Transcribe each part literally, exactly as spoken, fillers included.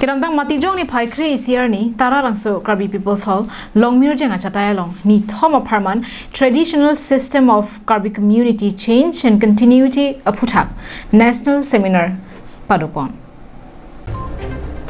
Kedamtang Matijong niphai kre-isi arni Taralangso Karbi People's Hall, Longmirjeng achatai along nithom apharman Traditional System of Karbi Community Change and Continuity aphuthak National Seminar padopon.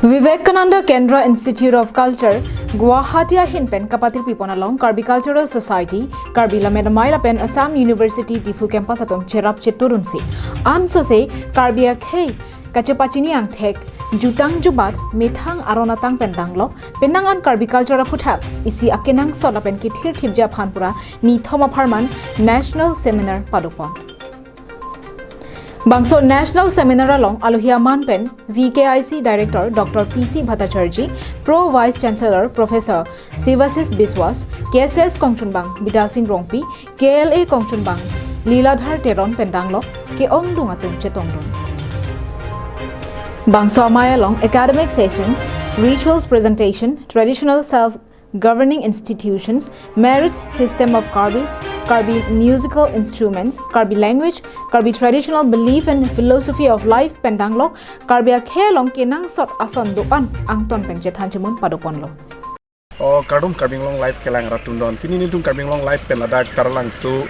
Vivekananda Kendra Institute of Culture, Guwahati ahin pen kapatirpipon along Karbi Cultural Society, Karbi Lammet Amei lapen Assam University Diphu campus atum cherap cheturunsi ansose Karbi akhei kachepachini angthek, jutang jubat, methang aron atang pen danglok, penang an Karbi culture aphuthak isi akenangsot lapen kethirthipji aphan pura nithom apharman National Seminar padopon. Bangso National Seminar along alohi aman pen V K I C Director Doctor P C Bhattacharjee, Pro Vice Chancellor Professor Sivasis Biswas, K S S kongchunbang Bidya Sing Rongpi, K L A kongchunbang Liladhar Teron pen danglok ke-ongdung atum chetongdun. Bangso amei along academic session, rituals presentation, traditional self governing institutions, merit system of Karbis, Karbi musical instruments, Karbi language, Karbi traditional belief and philosophy of life pen danglok, Karbi akhei along kenangsot ason do-an angton pen chethan chemun padoponlo. O kardom Karbi Anglong Live kelang rat atum don. Pini nelitum Karbi Anglong Live pen ladak Taralangso,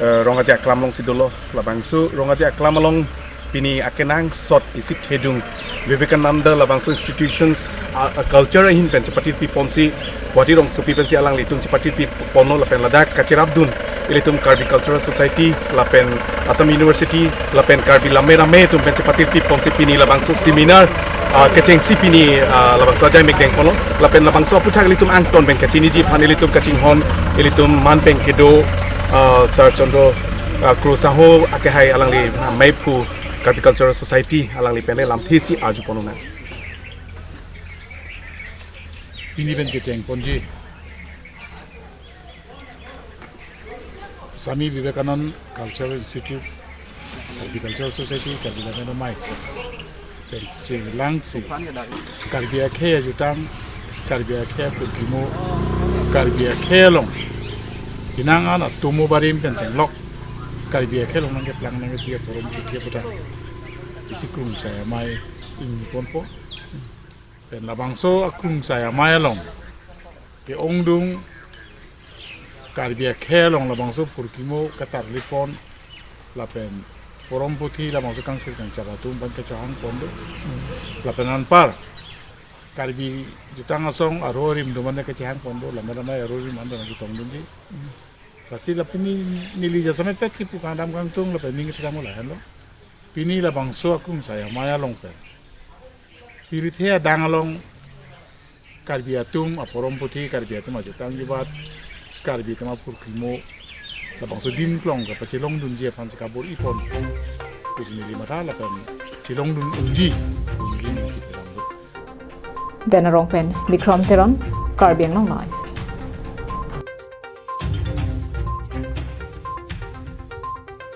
eh, Rong Aje Aklam alongsi dolo. Labangso Rong Aje Aklam along pini akenangsot isi thedung Vivekananda labangso institutions, a, a culture ahin pen chepatirpiponsi, Guwahati rongsopi pensi alanglitum chepatirpiponlo lapen ladak kacherapdun ilitum Karbi Cultural Society lapen Assam University lapen Karbi Lammet Amei atum pen chepatirpiponsi pini labangso seminar, ah, kechengsi pini, ah, labangso ajai mekdengponlo lapen labangso aphuthak ilitum angton pen kachiniji aphan ilitum kachinghon ilitum man pen kedo, ah, Sir Chandra, ah, Kro Saho akehai alangli, ah, meiphu Karbi Cultural Society alangli pen le lamthesi arjupon unang. Pini pen kechengponji Swami Vivekananda Cultural Institute, Karbi Cultural Society, Karbi Lammet Amei pen chelangsi Karbi akhei ajutang, Karbi akhei apurkimo, Karbi akhei along penang an atomo barim pen chenglok, Karbi akhei along nangkeplang nangkepi aporom kepi aphuthak isi Krungsai Amei ingniponpo. Pen labangso aKrungsai Amei along ke-ongdung Karbi akhei along labangso purkimo katarlipon lapen porom puthi labangso kangsir kangchap atum aphan kachehangpon do. Lapen anpar Karbi jutang asong arlo arim do mane kachehangpon do, Lammet Amei arlo arim ando nangketongdunji. Lasi la pini neli jasemet pet kipu kangdam kangtung lapen ning kethang lahenlo. Pini labangso aKrungsai Amei along pen pirthe adang along Karbi atum aporom puthi, Karbi atum ajutang jubat, Karbi atum apurkimo labangso dim klong kapachelongdunji aphansi kabor-ipon pusi neli matha lapen chelongdun unji pu neli ningje pherangdun. Denarong pen Bikrom Teron, Karbi Anglong Live.